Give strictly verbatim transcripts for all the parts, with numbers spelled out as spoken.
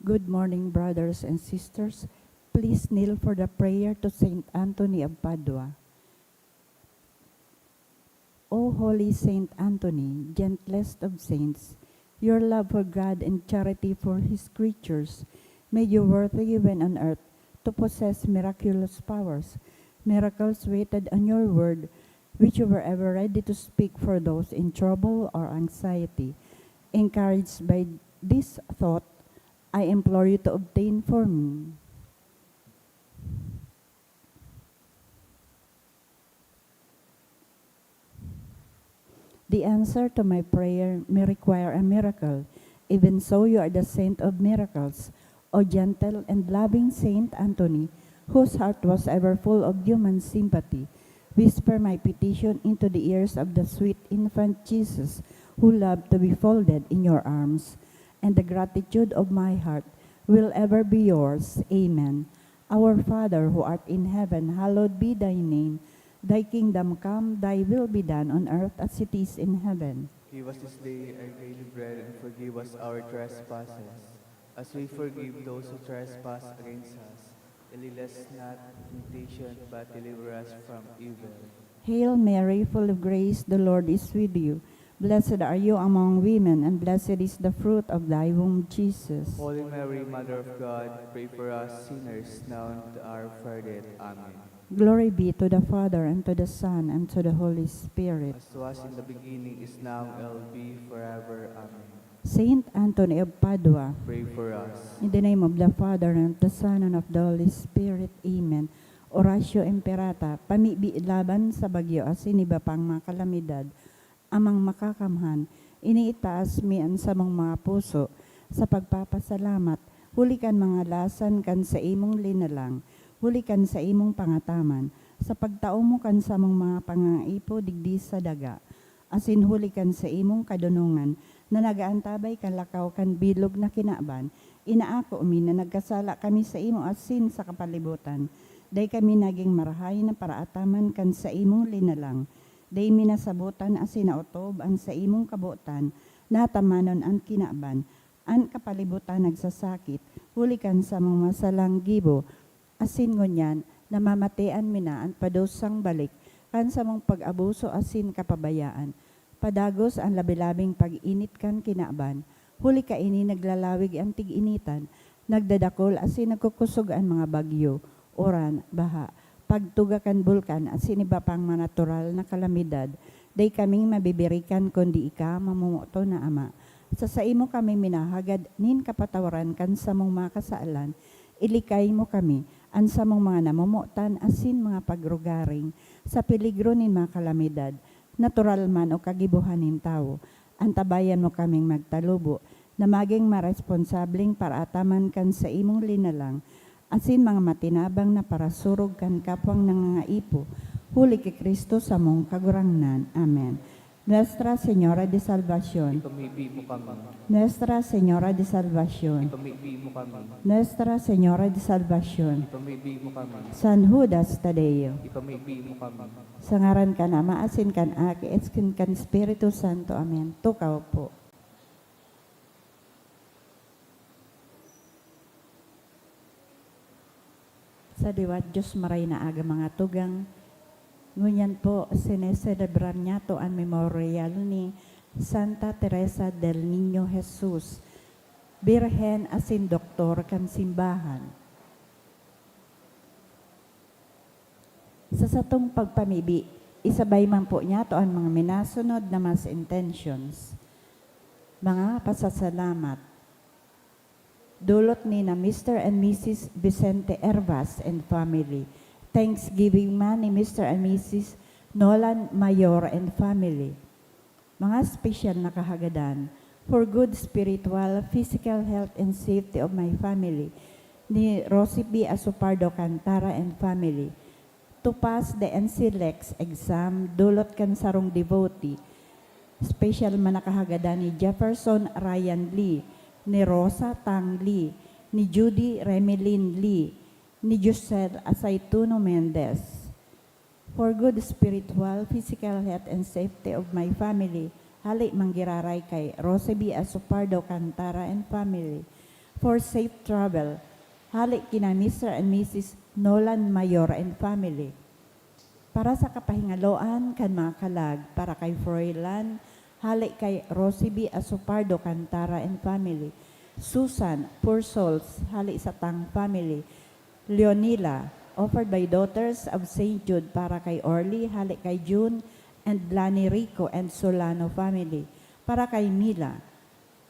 Good morning, brothers and sisters. Please kneel for the prayer to Saint Anthony of Padua. O holy Saint Anthony, gentlest of saints, your love for God and charity for His creatures made you worthy when on earth to possess miraculous powers. Miracles waited on your word, which you were ever ready to speak for those in trouble or anxiety. Encouraged by this thought, I implore you to obtain for me. The answer to my prayer may require a miracle. Even so, you are the saint of miracles. O gentle and loving Saint Anthony, whose heart was ever full of human sympathy, whisper my petition into the ears of the sweet infant Jesus, who loved to be folded in your arms. And the gratitude of my heart will ever be yours. Amen. Our Father, who art in heaven, hallowed be thy name. Thy kingdom come, thy will be done on earth as it is in heaven. Give us this day our daily bread, and forgive us our trespasses, as we forgive those who trespass against us. And lead us not into temptation, but deliver us from evil. Hail Mary, full of grace, the Lord is with you. Blessed are you among women, and blessed is the fruit of thy womb, Jesus. Holy Mary, Mother of God, pray for us sinners, now and at our hour of death. Amen. Glory be to the Father, and to the Son, and to the Holy Spirit. As was in the beginning, is now, and will be forever. Amen. Saint Anthony of Padua. Pray for us. In the name of the Father, and of the Son, and of the Holy Spirit. Amen. Oratio Imperata, pamibi laban sa bagyo asin iba pang mga kalamidad. Amang Makakamhan, iniitaas mi an samong mga puso sa pagpapasalamat, huli kan mga lasan kan saimong linalang, huli kan saimong pangataman, sa pagtao mo kan samong mga pangangaipo digdi sa daga, asin huli kan saimong kadonongan na nag-aantabay kan lakaw kan bilog na kinaban. Inaako mi na nagkasala kami saimo asin sa kapalibutan. Dai kami nagin marahay na paraataman kan saimong linalang. Dai mi nasabotan asin naotob an saimong kabotan, na atamanon an kinaban. An kapalibutan nagsasakit, huli kan samong masalang gibo, asin ngunyan namamatean mi na an padusang balik kan samong pag-abuso asin kapabayaan. Padagos an labi-labing pag-init kan kinaban, huli kaini naglalawig an tig-initan, nagdadakul asin nagkukosog an mga bagyo, uran, baha. Pagtuga kan bulkan asin iba pang mga natural na kalamidad, dai kaming mabibirikan kundi ika, mamomoton na Ama. Sa saimo kami minahagad nin kapatawaran kan samong mga kasalan, ilikay mo kami, an samong mga namomotan asin mga pagrugaring, sa peligro nin mga kalamidad, natural man o kagibohan nin tawo. Antabayan mo kaming magtalubo na magin maresponsableng paraataman kan saimong linalang, asin mga matinabang na parasurog kan kapwang nangangaipo, huli ki Cristo samong Kagurangnan. Amen. Nuestra Señora de Salvacion. Ipamibi mo kami. Nuestra Señora de Salvacion. Ipamibi mo kami. Nuestra Señora de Salvacion. Ipamibi mo kami. San Judas Tadeo. Ipamibi mo kami. Sa ngaran kan Ama, asin kan Aki, asin kan Espiritu Santo. Amen. Tukaw po. Sa liwat Dios, maray na aga, mga tugang. Ngunyan po, sineselebrar niyato an memorial ni Santa Teresa del Niño Jesus, Birhen asin Doktor kan Simbahan. Sa satong pagpamibi, isabay man po niyato an mga minasunod na mass intentions. Mga pasasalamat. Dulot ni na Mister and Missus Vicente Hervas and family. Thanksgiving man ni Mister and Missus Nolan Mayor and family. Mga espesyal na kahagadan, for good spiritual, physical health and safety of my family, ni Rosie B Asopardo Cantara and family. To pass the N C lex exam, dulot kan sarong devotee. Special man na kahagadan ni Jefferson Ryan Lee, ni Rosa Tang Lee, ni Judy Remelin Lee, ni Giselle Asaituno Mendez. For good spiritual, physical health and safety of my family, hali manggiraray kay Rosie B Asopardo Cantara and family. For safe travel, hale kina Mister and Missus Nolan Mayor and family. Para sa kapahingaloan kan mga kalag, para kay Froilan, hale kay Rosie B Asopardo Cantara and family. Susan, for souls, hale sa Tang family. Leonila, offered by Daughters of Saint Jude, para kay Orly, hale kay June and Lani Rico and Solano family. Para kay Mila,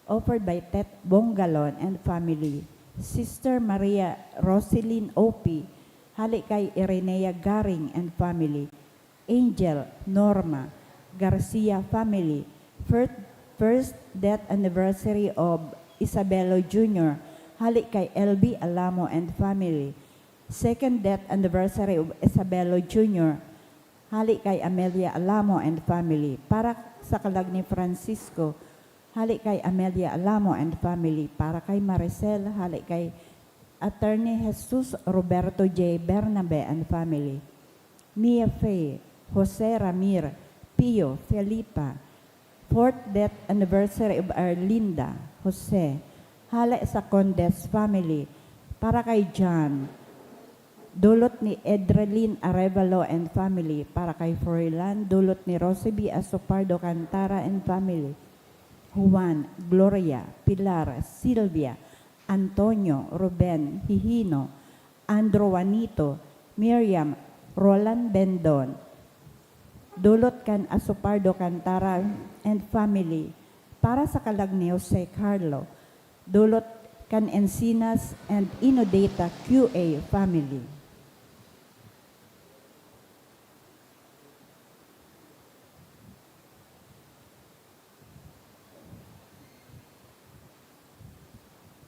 offered by Tet Bongalon and family. Sister Maria Roselyn O P, hale kay Irenea Garing and family. Angel, Norma, Garcia family. First, first death anniversary of Isabelo Junior, hale kay L B Alamo and family. Second death anniversary of Isabelo Junior, hale kay Amelia Alamo and family. Para sa kalag ni Francisco, hale kay Amelia Alamo and family. Para kay Maricel, hale kay Attorney Jesus Roberto J Bernabe and family. Mia Fe, Jose Ramir, Pio, Felipa. Fourth death anniversary of Arlinda, Jose. Hale sa Condes family. Para kay John, dulot ni Edrelin Arevalo and family. Para kay Froilan, dulot ni Rosie B Asopardo Cantara and family. Juan, Gloria, Pilar, Silvia, Antonio, Ruben, Hihino, Andrew Juanito, Miriam, Roland Bendon. Dulot kan Asopardo Cantara and family. Para sa kalag ni Jose Carlo, dulot kan Encinas and Inodeta Q A family.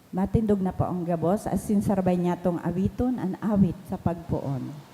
Matindog na paong gabos, asin sarabay niyatong awiton an awit sa pagpoon.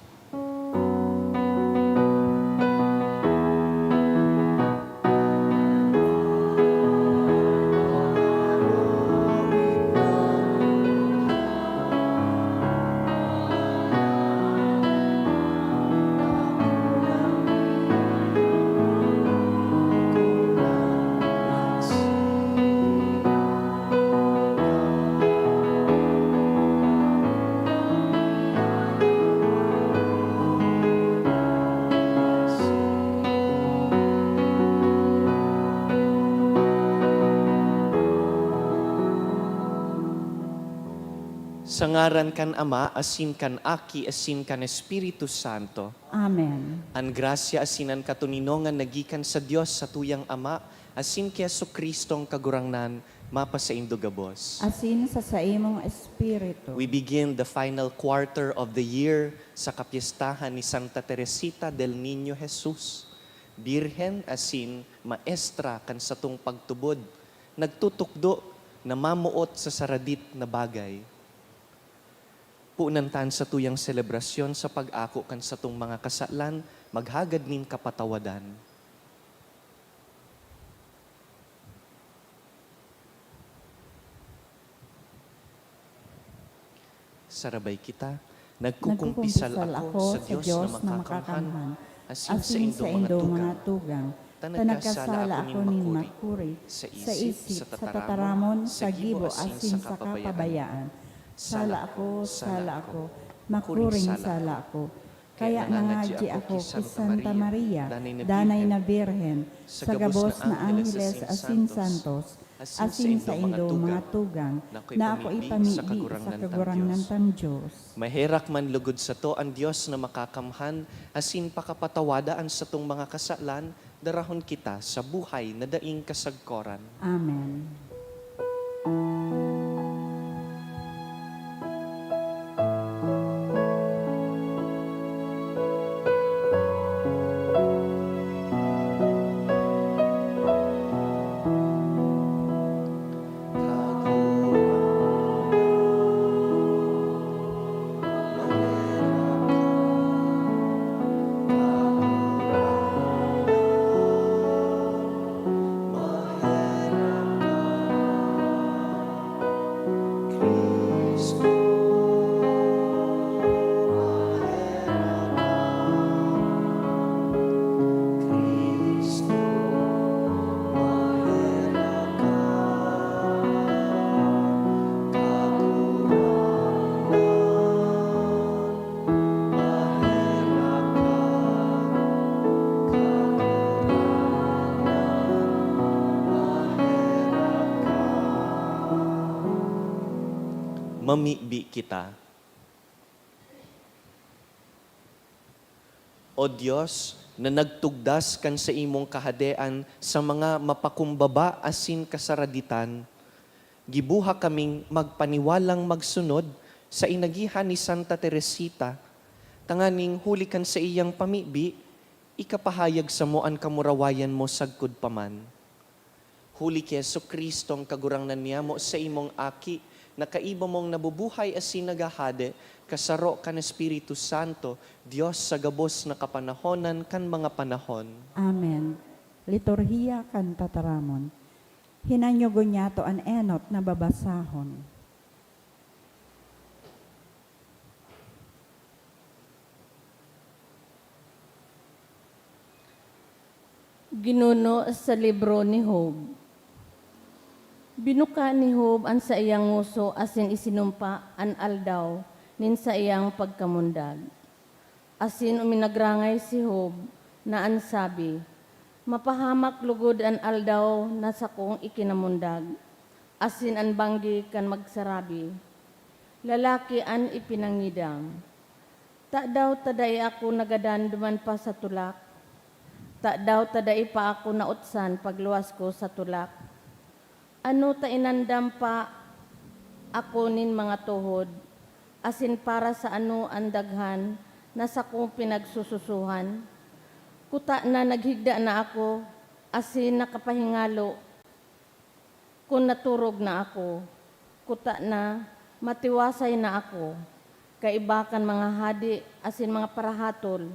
Sa ngaran kan Ama, asin kan Aki, asin kan Espiritu Santo. Amen. An grasya asin an katoninongan na gikan sa Dios satuyang Ama, asin ki Jesu-Cristong Kagurangnan, mapasaindo gabos. Asin sa saimong espiritu. We begin the final quarter of the year sa kapyestahan ni Santa Teresita del Niño Jesus, birhen asin maestra kan satong pagtubod, nagtutukdo na mamoot sa saradit na bagay. Punan ta an satuyang selebrasyon sa pag-ako kan satong mga kasalan, maghagad nin kapatawadan. Sarabay kita. Nagkukumpisal ako sa Dios na makakamhan, asin saindong mga tugang, ta nagkasala ako nin makuri sa isip, sa tataramon, sa gibo, asin sa kapabayaan. Sala ako, sala ako, makuring sala ako. Kaya nangadyi ako ki Santa Maria, danay na Birhen, sa gabos na angheles asin santos, asin saindong mga tugang, na ako ipamibi sa Kagurangnan tang Dios. Maherak man lugod sato an Dios na makakamhan, asin pakapatawada an satong mga kasalan, darahon kita sa buhay na daing kasagkoran. Amen. Mamibi kita. O Dios, na nagtugdas kan saimong kahadean sa mga mapakumbaba asin kasaraditan, gibuha kaming magpaniwalang magsunod sa inagihan ni Santa Teresita, tanganing huli kan saiyang pamibi, ikapahayag samo an kamurawayan mo sagkod pa man. Huli ki Jesu-Cristo, an Kagurangnan niyamo, saimong Aki, na kaiba mong nabubuhay asin naghahade, kasaro kan Espiritu Santo, Dios sa gabos na kapanahonan kan mga panahon. Amen. Liturhiya kan Tataramon. Hinanyogon niyato an enot na babasahon. Ginuno sa libro ni Job. Binuka ni Job an saiyang ngoso asin isinumpa an aldaw nin saiyang pagkamundag. Asin uminagrangay si Job na an sabi, "Mapahamak logod an aldaw na sakong ikinamundag, asin an banggi kan magsarabi, 'Lalaki an ipinangidam.' Tadaw ta dai ako nagadan duman pa sa tulak? Tadaw ta dai pa ako nautsan pagluwas ko sa tulak? Ano ta inandam pa ako nin mga tuhod, asin para sa ano an daghan na sakong pinagsususuhan? Kuta na naghigda na ako, asin nakapahingalo kun naturog na ako. Kuta na matiwasay na ako, kaiba kan mga hadi asin mga parahatol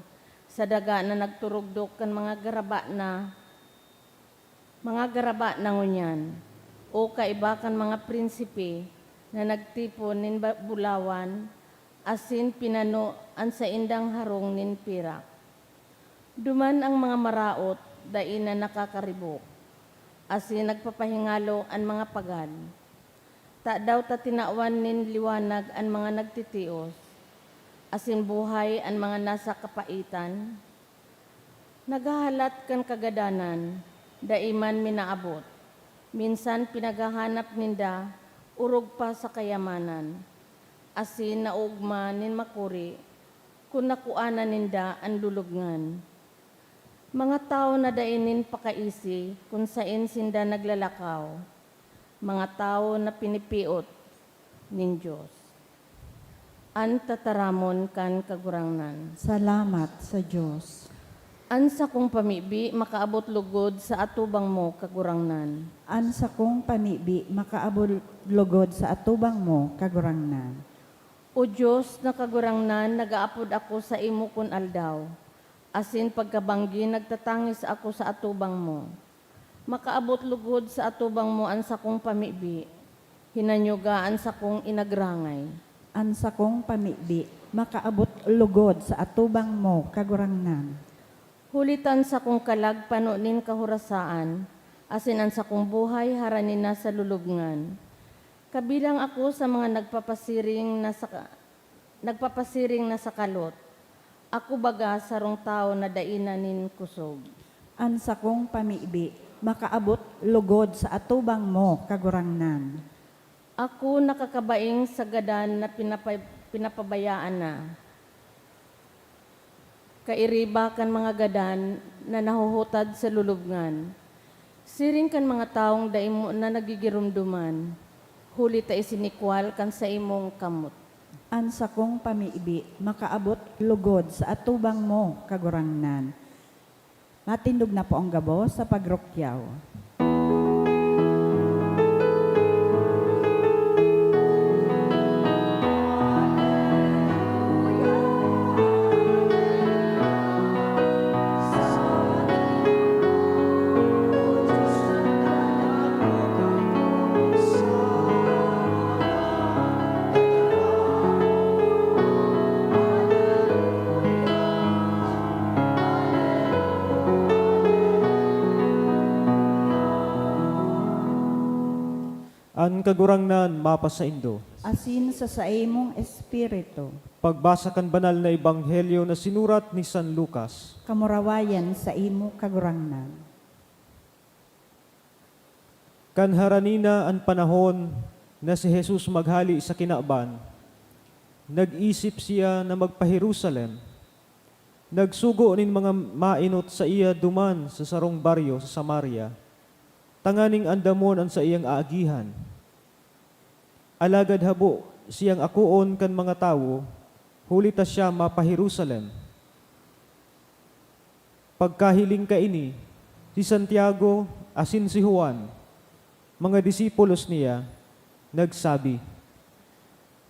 sa daga na nagturugdok kan mga garaba na mga garaba na ngunyan, o kaiba kan mga prinsipe na nagtipon nin ba-, bulawan asin pinano an saindang harong nin pirak. Duman an mga maraot dai na nakakaribok, asin nagpapahingalo an mga pagan. Tadaw ta tinawan nin liwanag an mga nagtitios, asin buhay an mga nasa kapaitan? Naghahalat kan kagadanan, dai man minaabot. Minsan pinaghahanap ninda orog pa sa kayamanan, asin naoogma nin makuri kun nakuanan ninda an lulubngan. Mga tawo na dai nin pakaisi kun saen sinda naglalakaw, mga tawo na pinipiot nin Dios. An tataramon kan Kagurangnan. Salamat sa Dios. An sakong pamibi makaabot lugod sa atubang mo, Kagurangnan. An sakong pamibi makaabot lugod sa atubang mo, Kagurangnan. O Dios na Kagurangnan, nag-aapod ako saimo kun aldaw, asin pagkabanggi nagtatangis ako sa atubang mo. Makaabot lugod sa atubang mo an sakong pamibi, hinanyoga an sakong inagrangay. An sakong pamibi makaabot lugod sa atubang mo, Kagurangnan. Huli ta an sakong kalag pano nin kahorasaan, asin an sakong buhay harani na sa lulubngan. Kabilang ako sa mga nagpapasiring na sa ka-, nagpapasiring na sa kalot. Ako baga sarong tawo na dai na nin kosog. An sakong pamibi makaabot lugod sa atubang mo, Kagurangnan. Ako nakakabaing sa gadan na pinapa-, pinapabayaan na. Kairiba kan mga gadan na nahuhutad sa lulubngan. Siring kan mga tawong dai mo na nagigiromdoman, huli ta isinikwal kan saimong kamot. An sakong pamibi makaabot lugod sa atubang mo, Kagurangnan. Matindog na po ang gabos sa pagrukyaw. An Kagurangnan mapasaindo. Asin sa saimong espiritu. Pagbasa kan Banal na Ebanghelyo na sinurat ni San Lucas. Kamurawayan saimo, Kagurangnan. Kan harani na an panahon, Na si Jesus maghale sa kinaban, nag-isip siya na magpa-Jerusalem. Nagsugo nin mga maenot saiya duman sa sarong baryo sa Samaria, tanganing andamon an saiyang aagihan. Alagad habo siyang akoon kan mga tawo, huli ta siya mapa-Jerusalem. Pagkahiling kaini, si Santiago asin si Juan, mga disipulos niya, nagsabi,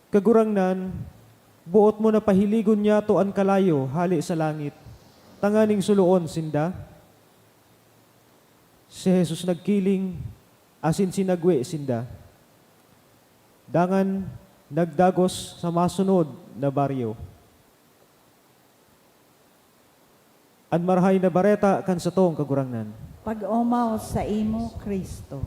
"Kagurangnan, boot mo na pahiligon niyato an kalayo hale sa langit, tanganing suloon sinda?" Si Jesus nagkiling asin sinagwe sinda. Dangan nagdagos sa masunod na baryo. An Marahay na Bareta kan satong Kagurangnan. Pag-omaw saimo, Cristo.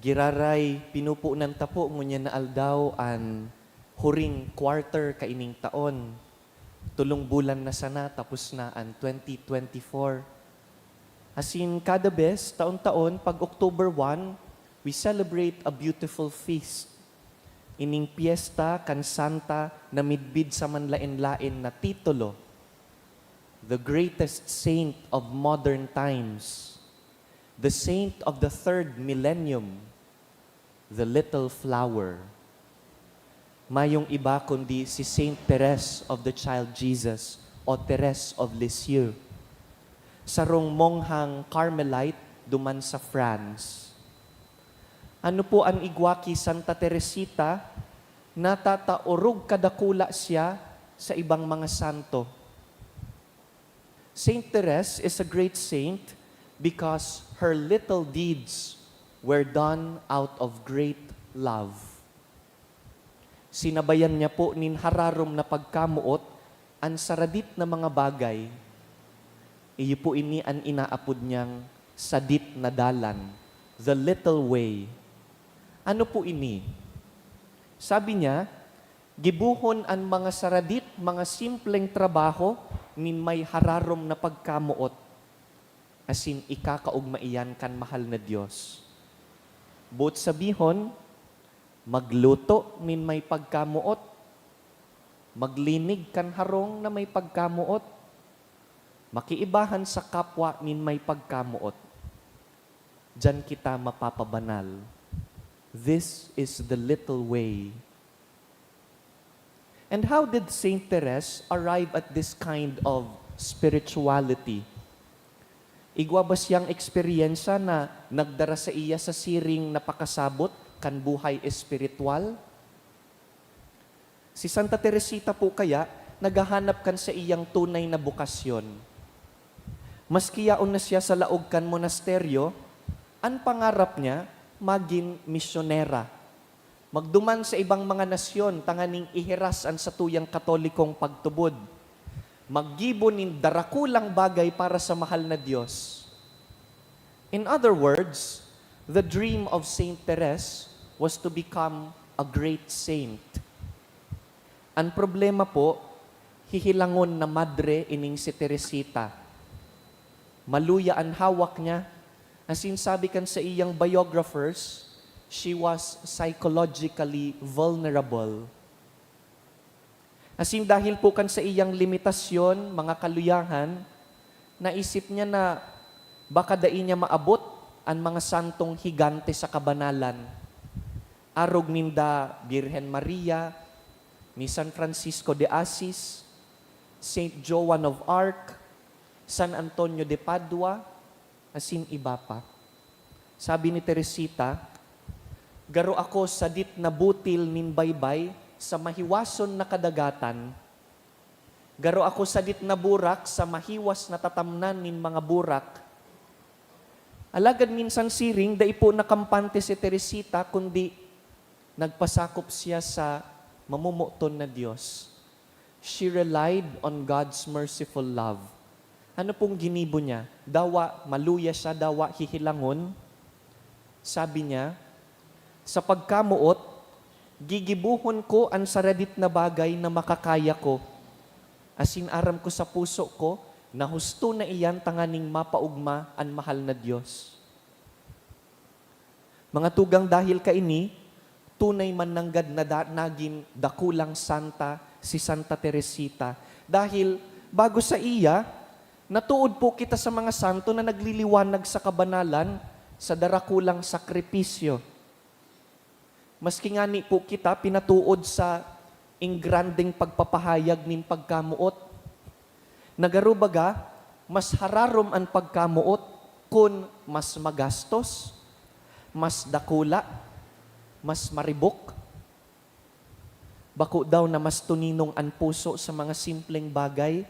Giraray, pinupunan ta po ngunyan na aldaw an huring quarter kaining taon. Tolong bulan na sana tapos na an twenty twenty-four. Asin kada bes, taon-taon, pag October one, we celebrate a beautiful feast. Ining piyesta kan santa na midbid sa manlaen-laen na titulo, the greatest saint of modern times, the saint of the third millennium, the Little Flower. Mayong iba kundi si Saint Therese of the Child Jesus o Therese of Lisieux, sarong monghang Carmelite duman sa France. Ano po an igwa ki Santa Teresita? Natataorog kadakula siya sa ibang mga santo. Saint Therese is a great saint because her little deeds were done out of great love. Sinabayan niya po nin hararom na pagkamoot an saradit na mga bagay. Iyo po ini an inaapod niyang sadit na dalan, the little way. Ano po ini? Sabi niya, "Gibohon an mga saradit, mga simpleng trabaho nin may hararom na pagkamoot, asin ikakaogma iyan kan mahal na Dios." Boot sabihon, magluto nin may pagkamoot, maglinig kan harong na may pagkamoot, makiibahan sa kapwa nin may pagkamoot. Diyan kita mapapabanal. This is the little way. And how did Saint Therese arrive at this kind of spirituality? Igwa ba siyang eksperyensya na nagdara saiya sa siring na pakasabot kan buhay espiritual? Si Santa Teresita po kaya naghahanap kan saiyang tunay na bokasyon. Maski yaon na siya sa laog kan monasteryo, an pangarap niya, magin misyonera. Magduman sa ibang mga nasyon tanganing ihiras an satuyang Katolikong pagtubod. Maggibo nin darakulang bagay para sa mahal na Dios. In other words, the dream of Saint Therese was to become a great saint. An problema po, hihilangon na madre ining si Teresita. Maluya an hawak niya, asin sabi kan saiyang biographers, she was psychologically vulnerable. Asin dahil po kan saiyang limitasyon, mga kaluyahan, naisip niya na baka dai niya maabot an mga santong higante sa kabanalan. Arog ninda Birhen Maria, ni San Francisco de Assis, Saint Joan of Arc, San Antonio de Padua, asin iba pa. Sabi ni Teresita, "Garo ako sadit na butil nin baybay sa mahiwason na kadagatan. Garo ako sadit na burak sa mahiwas na tatamnan nin mga burak." Alagad minsan siring, dai po nakampante si Teresita, kundi nagpasakop siya sa mamomoton na Dios. She relied on God's merciful love. Ano pong ginibo niya? Dawa maluya siya, dawa hihilangon. Sabi niya, "Sa pagkamoot, Gigibohon ko an saradit na bagay na makakaya ko, asin aram ko sa puso ko na husto na iyan tanganing mapaogma an mahal na Dios. Mga tugang, dahil kaini, tunay man nanggad na da-, nagin dakulang santa si Santa Teresita. Dahil bago saiya, natuod po kita sa mga santo na nagliliwanag sa kabanalan sa darakulang sakripisyo. Maski ngani po kita pinatuod sa ingrandeng pagpapahayag nin pagkamoot. Na garo baga, mas hararom an pagkamoot kun mas magastos, mas dakula, mas maribok. Bako daw na mas tuninong an puso sa mga simpleng bagay,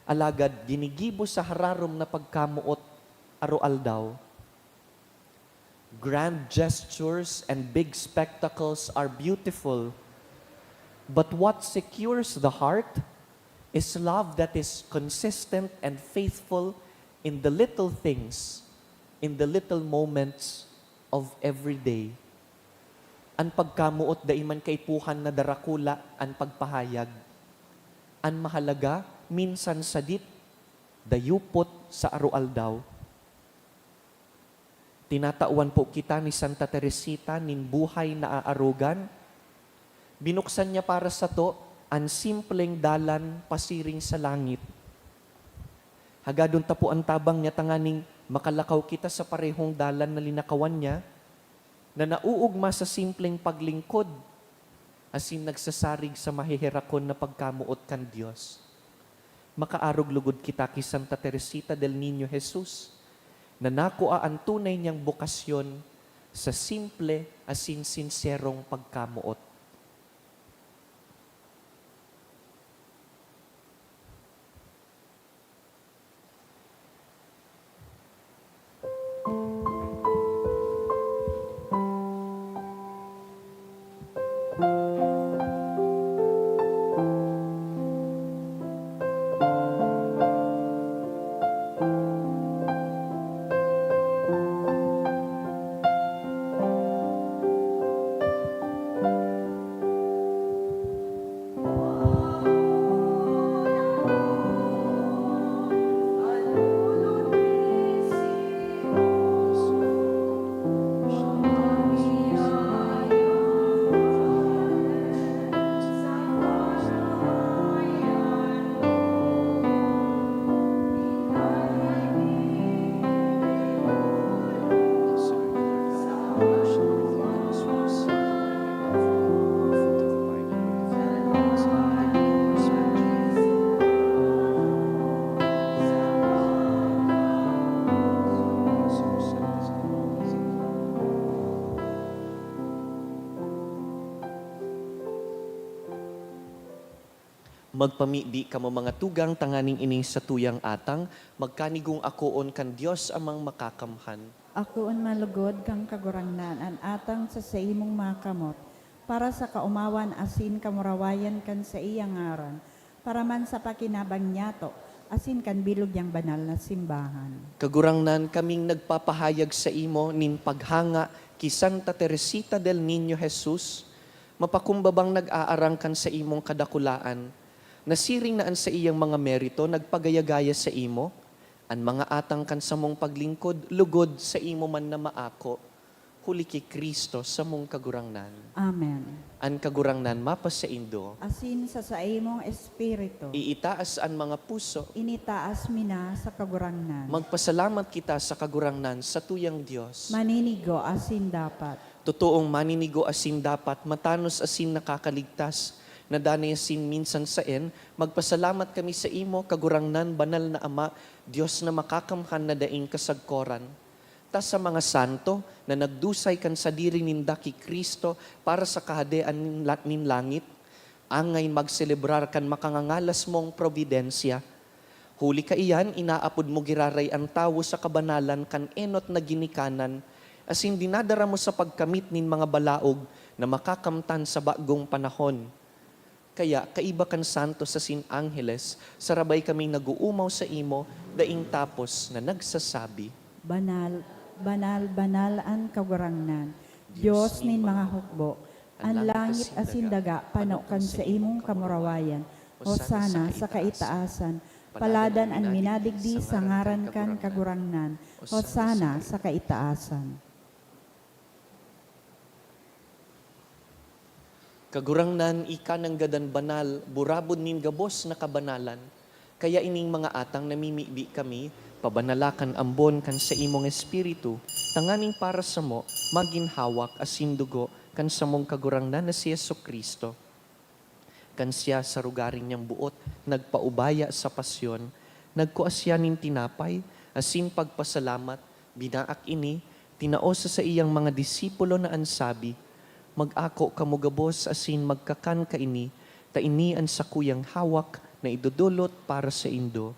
alagad ginigibo sa hararom na pagkamoot aroaldaw. Grand gestures and big spectacles are beautiful, but what secures the heart is love that is consistent and faithful in the little things, in the little moments of every day. An pagkamoot dai man kaipuhan na darakula an pagpahayag. An mahalaga, minsan sadit, dayupot sa aroaldaw. Tinatawan po kita ni Santa Teresita nin buhay na aarogan. Binuksan niya para sato an simpleng dalan pasiring sa langit. Hagadon ta po an tabang niya tanganing makalakaw kita sa parehong dalan na linakawan niya, na nauugma sa simpleng paglingkod asin nagsasarig sa maheherakon na pagkamoot kan Dios. Makaarog lugod kita ki Santa Teresita del Niño Jesus, na nakua an tunay niyang bokasyon sa simple asin sinserong pagkamoot. Magpamibi kamo, mga tugang, tanganing ining satuyang atang magkanigong akoon kan Dios Amang Makakamhan. Akoon man lugod kan Kagurangnan an atang sa saimong mga kamot, para sa kaomawan asin kamurawayan kan saiyang ngaran, para man sa pakinabang niyato asin kan bilog niyang banal na simbahan. Kagurangnan, kaming nagpapahayag saimo nin paghanga ki Santa Teresita del Niño Jesus, mapakumbabang nag-aarang kan saimong kadakulaan, na siring na an saiyang mga merito nagpagaya-gaya saimo, an mga atang kan samong paglingkod lugod saimo man na maako, huli ki Cristo samong Kagurangnan. Amen. An Kagurangnan mapasaindo. Asin sa saimong espiritu. Iitaas an mga puso. Initaas mi na sa Kagurangnan. Magpasalamat kita sa Kagurangnan, satuyang Dios. Maninigo asin dapat. Totoong maninigo asin dapat, matanos asin nakakaligtas, na danay asin minsan saen, magpasalamat kami saimo, Kagurangnan, Banal na Ama, Dios na makakamhan na daing kasagkoran. Ta sa mga santo na nagdusay kan sadiri ninda ki Cristo para sa Kahadean nin la-, nin langit, angay magselebrar kan makangangalas mong probidensya. Huli kaiyan, inaapod mo giraray an tawo sa kabanalan kan enot na ginikanan, asin dinadara mo sa pagkamit nin mga balaog na makakamtan sa bagong panahon. Kaya, kaiba kan santos asin angheles, sarabay kaming nag-oomaw saimo, daing tapos na nagsasabi, "Banal, banal, banal an Kagurangnan, Dios nin mga hukbo. An langit asin daga pano kan saimong kamurawayan. Hosana sa kaitaasan. Paladan an minadigdi sa ngaran kan Kagurangnan. Hosana sa kaitaasan. Kagurangnan, ika nanggadan banal, burabod nin gabos na kabanalan. Kaya ining mga atang namimibi kami, pabanala kan ambon kan saimong Espiritu, tanganing para samo magin hawak asin dugo kan samong Kagurangnan na si Jesu-Cristo. Kan siya sa rogaring niyang boot nagpaubaya sa pasyon, nagkua siya nin tinapay, asin pagpasalamat, binaak ini, tinao sa saiyang mga disipulo na an sabi, "Mag-ako kamo gabos asin magkakan kaini, ta ini an sakuyang hawak na idodolot para saindo."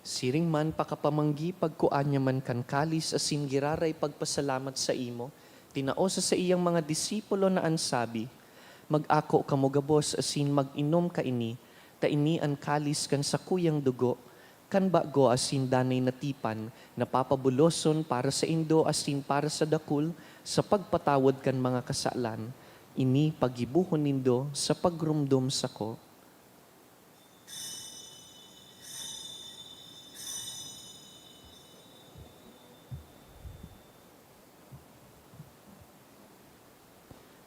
Siring man pakapamanggi, pagkua niya man kan kalis asin giraray pagpasalamat saimo, tinao sa saiyang mga disipulo na an sabi, "Mag-ako kamo gabos asin mag-inom kaini, ta ini an kalis kan sakuyang dugo, kan bago asin danay na tipan, na papabuloson para saindo asin para sa dakul sa pagpatawad kan mga kasalan. Ini paggibohon nindo sa pagromdom sako."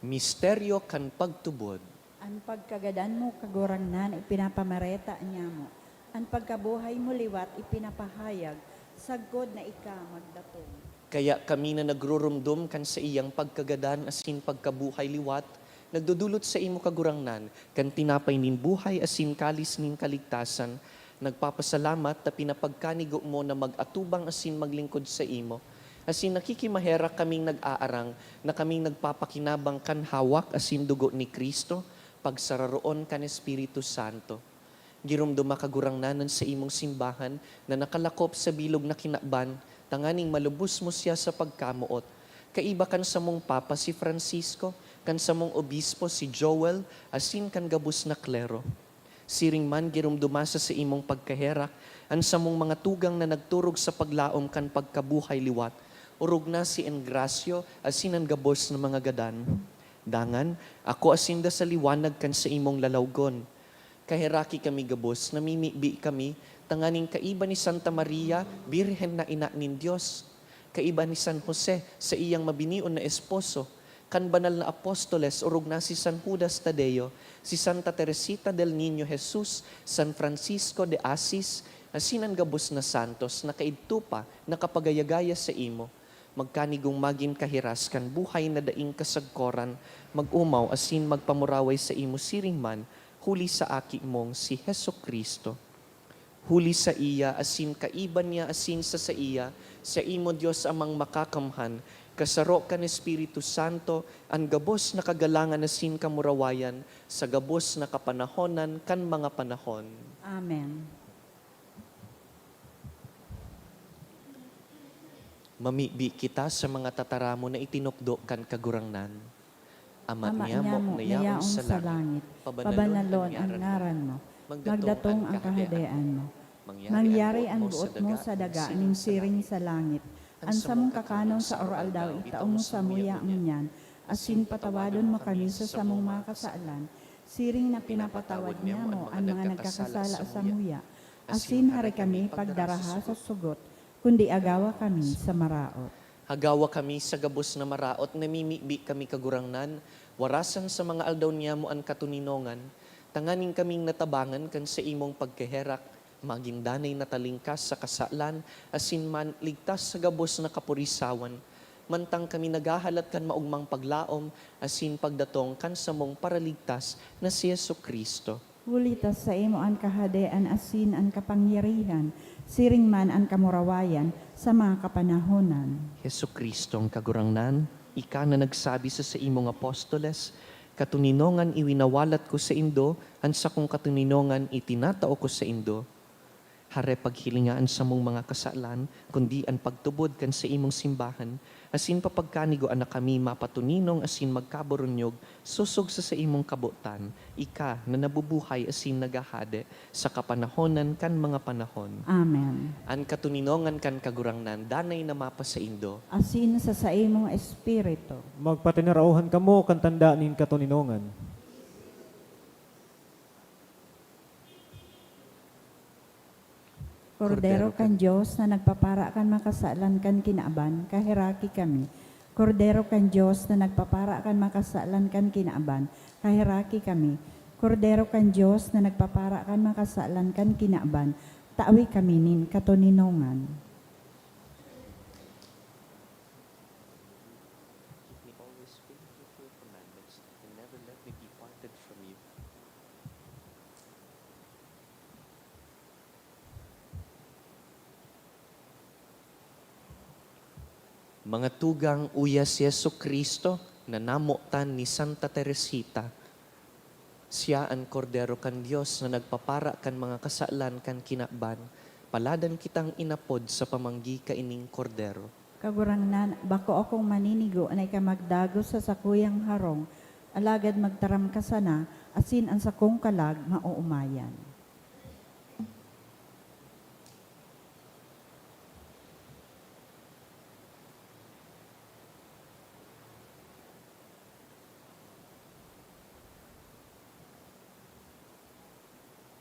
Misteryo kan pagtubod. An pagkagadan mo, Kagurangnan, ipinapamareta niamo. An pagkabuhay mo liwat ipinapahayag, sagkod na ika magdatong. Kaya kami na nagruromdom kan saiyang pagkagadan asin pagkabuhay liwat, nagdodolot saimo, Kagurangnan, kan tinapay nin buhay asin kalis nin kaligtasan, nagpapasalamat ta pinapagkanigo mo na mag-atubang asin maglingkod saimo. Asin nakikimaherak kaming nag-aarang na kaming nagpapakinabang kan hawak asin dugo ni Cristo, pagsararoon kan Espiritu Santo. Giromdoma, Kagurangnan, an saimong simbahan na nakalakop sa bilog na kinaban, tanganing malubos mo siya sa pagkamoot. Kaiba kan samong Papa si Francisco, kan samong Obispo si Joel, asin kan gabos na klero. Siring man, giromdoma sa saimong pagkaherak an samong mga tugang na nagturog sa paglaom kan pagkabuhay liwat, orog na si Engracio asin an gabos na mga gadan. Dangan, akoa sinda sa liwanag kan saimong lalawgon. Kaheraki kami gabos, namimibi kami, tanganing kaiba ni Santa Maria, Birhen na Ina nin Dios, kaiba ni San Jose, saiyang mabinion na esposo, kan banal na apostoles, orog na si San Judas Tadeo, si Santa Teresita del Niño Jesus, San Francisco de Asis, asin an gabos na santos na kaidto pa nakapagaya-gaya saimo. Magkanigong magin kahiras kan buhay na daing kasagkoran, mag-omaw asin magpamuraway saimo siring man, huli sa Aki mong si Jesu-Cristo. Huli saiya, asin kaiba niya, asin sa saiya, saimo, Dios Amang Makakamhan, kasaro kan Espiritu Santo, an gabos na kagalangan asin kamurawayan, sa gabos na kapanahonan kan mga panahon. Amen. Mamibi kita sa mga tataramon na itinukdo kan Kagurangnan. Ama niamo na yaon sa langit, pabanalon an ngaran mo. Magdatong an Kahadean mo. Mangyari an boot mo sa daga nin siring sa langit. An samong kakanon sa aroaldaw itao mo samuya ngunyan, asin patawadon mo kami sa samong mga kasalan, siring na pinapatawad niamo an mga nagkakasala samuya. Asin hare kami pagdaraha sa sugot, kundi agawa kami sa maraot. Agawa kami sa gabos na maraot, namimibi kami, Kagurangnan, warasan sa mga aldaw niamo an katoninongan, tanganing kaming natabangan kan saimong pagkaherak, magin danay na talingkas sa kasalan, asin man ligtas sa gabos na kapurisawan, mantang kami naghahalat kan maogmang paglaom asin pagdatong kan samong Paraligtas na si Jesu-Cristo. Huli ta saimo an kahadean asin an kapangyarihan, siring man an kamurawayan sa mga kapanahonan. Jesu-Cristong Kagurangnan, ika na nagsabi sa saimong apostoles, "Katoninongan iwinawalat ko saindo, an sakong katoninongan itinatao ko saindo." Hare, paghilinga an samong mga kasalan, kundi an pagtubod kan saimong simbahan, asin papagkanigoan na kami mapatoninong asin magkaburunyog sosog sa saimong kabotan, ika na nabubuhay asin naghahade sa kapanahonan kan mga panahon. Amen. An katoninongan kan Kagurangnan danay na mapasaindo. Asin sa saimong espiritu. Magpatinaraohan kamo kan tanda nin katoninongan. Kordero kan Dios na nagpapara kan mga kasalan kan kinaban, kaheraki kami. Kordero kan Dios na nagpapara kan mga kasalan kan kinaban, kaheraki kami. Kordero kan Dios na nagpapara kan mga kasalan kan kinaban, tawi kami nin katoninongan. Keep me always faithful to your commandments, and never let me be parted from you. Mga tugang, uya si Jesu-Cristo na namotan ni Santa Teresita. Siya an Kordero kan Dios na nagpapara kan mga kasalan kan kinaban. Paladan kitang inapod sa pamanggi kaining Kordero. Kagurangnan, bako akong maninigo na ika magdagos sa sakuyang harong, alagad magtaram ka sana, asin an sakong kalag maoomayan.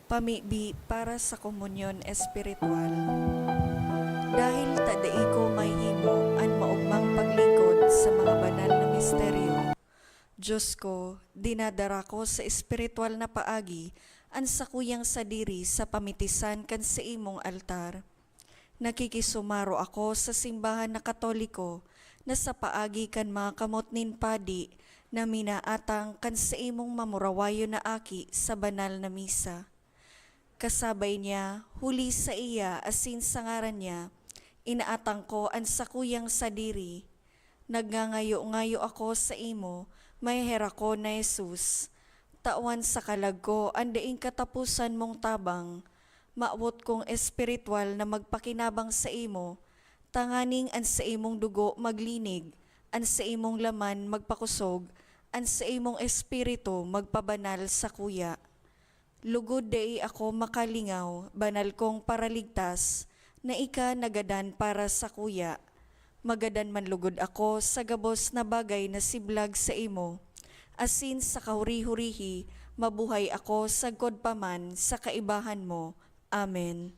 Pamibi para sa komunyon espiritual. Dahil ta dai ko mahimo an maogmang paglingkod sa mga banal na misteryo, Diyos ko, dinadara ko sa espiritual na paagi an sakuyang sadiri sa pamitisan kan saimong altar. Nakikisumaro ako sa simbahan na Katoliko na sa paagi kan mga kamot nin padi na minaatang kan saimong mamurawayon na aki sa banal na misa. Kasabay niya, huli saiya asin sa ngaran niya, inaatang ko an sakuyang sadiri. Nagngangayo-ngayo ako saimo, maheherak ko na Jesus. Tawan sa kalag ko an daing kataposan mong tabang. Mawot kong espiritual na magpakinabang saimo, tanganing an saimong dugo maglinig, an saimong laman magpakosog, an saimong espiritu magpabanal sakuya. Lugod dai ako makalingaw, banal kong Paraligtas, na ika nagadan para sakuya. Magadan man lugod ako sa gabos na bagay na siblag saimo, asin sa kahuri-hurihi mabuhay ako sagkod pa man sa kaibahan mo. Amen.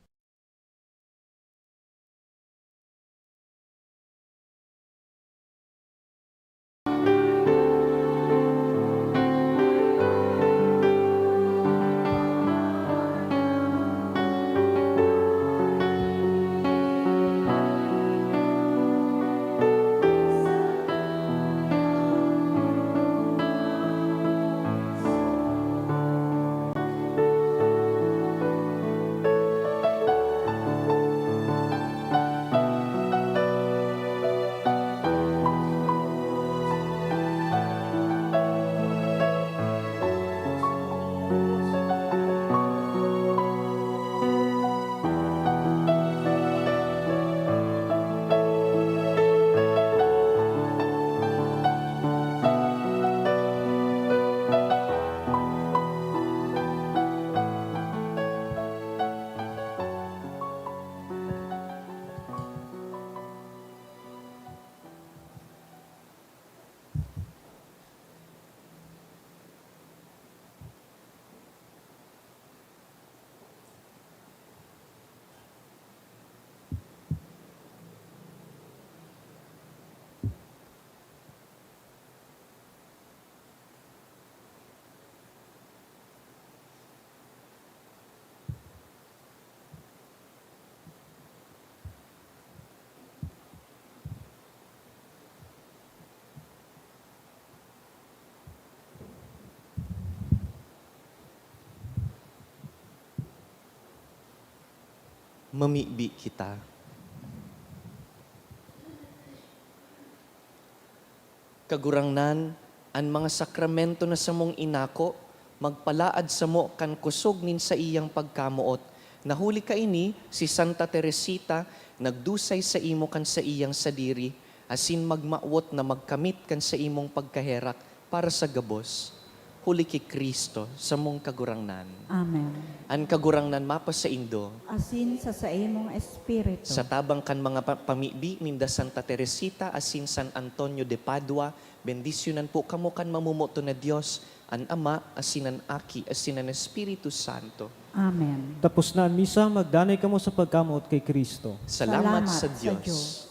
Mamibi kita. Kagurangnan, an mga sakramento na samong inako, magpalaad samo kan kosog nin saiyang pagkamoot, Na huli kaini, si Santa Teresita nagdusay saimo kan saiyang sadiri, asin magmawot na magkamit kan saimong pagkaherak para sa gabos, huli ki Cristo, samong Kagurangnan. Amen. An Kagurangnan mapasaindo. Asin sa saimong espiritu. Sa tabang kan mga pa-, pamibi ninda Santa Teresita asin San Antonio de Padua, bendisyonan po kamo kan mamomoton na Dios, an Ama, asin an Aki, asin an Espiritu Santo. Amen. Tapos na an misa, magdanay kamo sa pagkamoot ki Cristo. Salamat Salamat sa sa Dios. Dios.